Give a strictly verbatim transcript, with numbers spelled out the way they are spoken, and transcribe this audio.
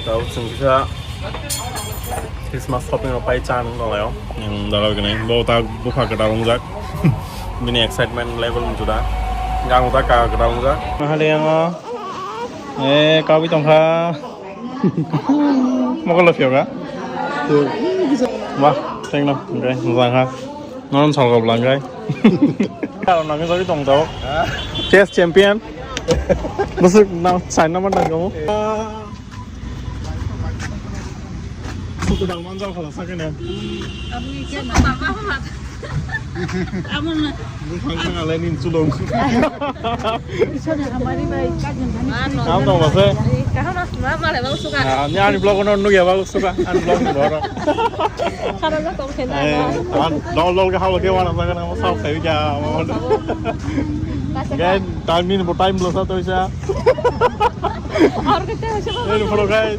Tau chwng kisa Christmas shopping rok pai cha nung tonglaio. Ang dalai gwnai. Bo ta bupha kwtal wngjak. Bini excitement level wng juda. Gang ta ka kwtal wngjak. Mahali ang o. Eh, kawi tongkha. Mokol lo phiyok ha? Wah, thank you. Okay, mojang ha. Non sal kop lang kai. Karo nang jori tong tau. Chess champion. Busuk nang sign number nang kamu. Suku dang manjal khala sakene. Bwkhang sanga le nin chulung. Kam tong base. Kaham na sma male bang suka. Ah, ni ani vlog no nugya bang suka. Ani vlog ni boro. Khana na tong khe na. Eh, an dol dol ke halo ke wana saga na sa khai ja. Gan time ni bo time lo sa to sa. Aur kete hoise bang. Ni photo guys.